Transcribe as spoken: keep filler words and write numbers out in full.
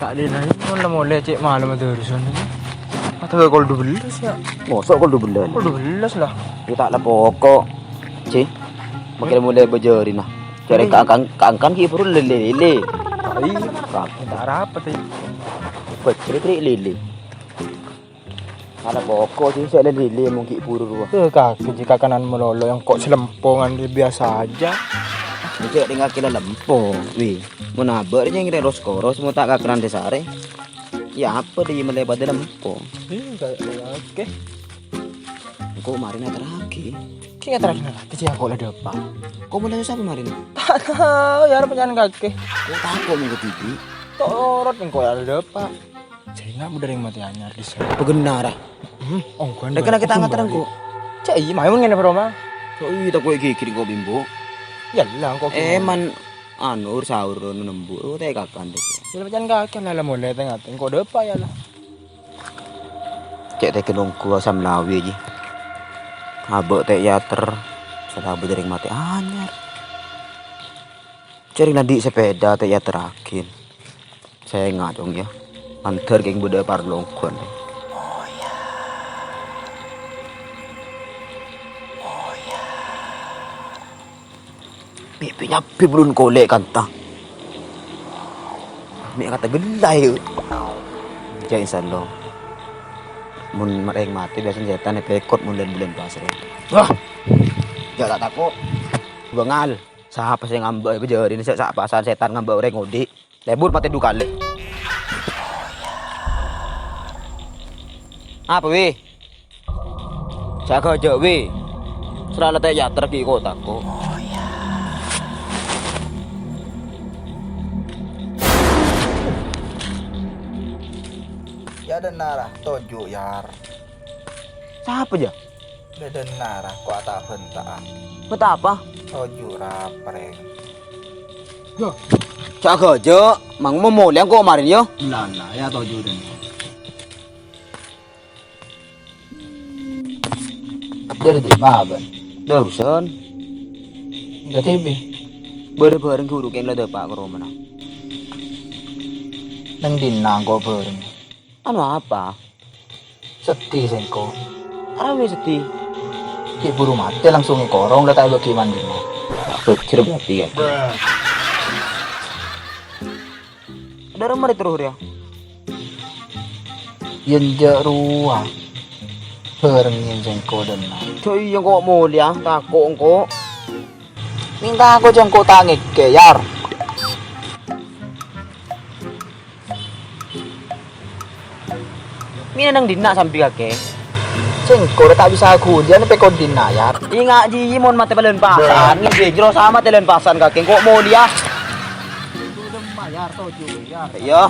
Ta' dina, mon la molè cè' malem terros. Atau kol dua belas ya? Mosok kol dua belas? Kol dua belas lah. Ya ta' la poko', Ci. Makin molè bâjâri, nah. Jârèng Iya. kangkang, kangkang ghi' buru lèlè-lèlè. Ai, Kak. Ta' rapat, ya. Bâjâri lèlè. Ana poko' sih, sè lèlè mon ghi' buru rowa. Eh, kakè jiyâ kakanan malolo yang kok selempongan dia biasa aja. Cè' dingngaghi la lempo, wi. Mon abâ' rè nyèng rè ros-koros, mon ta' kakanan dâ' sarè. Ya apa dia mèlè padâ lempo? Ih, kayak oke. Engko' marèna terraghi. Kèng terraghi nara, kèng jiyâ kok la dâpa'. Kok mulai sapa marèna? Ta' tao, ya, arep nyang kakè. Kok tako' mon kadhibi'? Torot engko' ya la dâpa'. Sènga' bâdâ rèng matè anyar dissa. Apa ghânna ra? Hmm, ongghun. Rèng kèna kita ngater engko'. Cè' iyâ, mayu ngènè, Bro, ma. Kok iyâ tako' ghighir engko' bimbo? Yâ, la, engko' Eh, gimana? Man anu, ur sahur, nembu, oh, tè kakan, deh. Yâ, la, pacan kakè, la, la, molè tè ngatè. Engko' dâpa', yâ, la. Cè' tè nongghu asam lawi, ji. Abâ' tè yater. Sala bâdâ rèng matè anyar. Jârèng andi' sepeda tè yaterraghi. Sènga', Cong, ya. Mandhâr kèng bâdâ parlo ongghun. Bi'-bi' nyabbhi bulun kolè' kanta. Mè' kata gellâ', ya. Jâ', insyaallah. Mon marèng matè, biasana sètan èpèkot mon lân-bulân pasrè. Wah! Jâ' ta' tako'. Bângal. Sapa sè ngambâ' bâjârina sè sa' pasan sètan ngambâ' orèng odi'? Lebur matè du kalè. Apa, Wi? Jaga aja, Wi. Srala tè' yater ghi' kok tako'. Ya, dennara, toju', Yar. Sapa, jâ? Dâdâna ra, ko' ata-bhânta'a. Bhânta apa? Toju' ra, Prèng. Yo. Jaga, jâ'. Mang momolèyan ko' marèn, yo. Lana, ya, toju' den. Dâri dimma, Bân? Dârusan. Dâri bi. Bâreng-bâreng ghuru kèng la dâpa' ka romana. Neng dinna' engko' bâreng? Anu apa? Sedih sèngko'. Arapa sedih? Ghi' buru matè langsung èkorong la ta' èbâghi mandina. Bhâjjher berarti ya. Dârâmma rè terro rèya? Yèn jâ' rowa. Bârengngè sèngko' dâ' enna'. Jâ' iyâ engko' molèya, tako' engko'. Mènta engko' jâ' engko' ta' ngèkè, Yar. Mèna neng dinna' sambi kakè? Sèngko' rè ta' bisa ghuliyân pèkon dinna', Yar. Enga' jiyâ mon matè palèn pasan, ngèjè jero sama tèlèn pasan kakè, engko' molèya. Iyâ.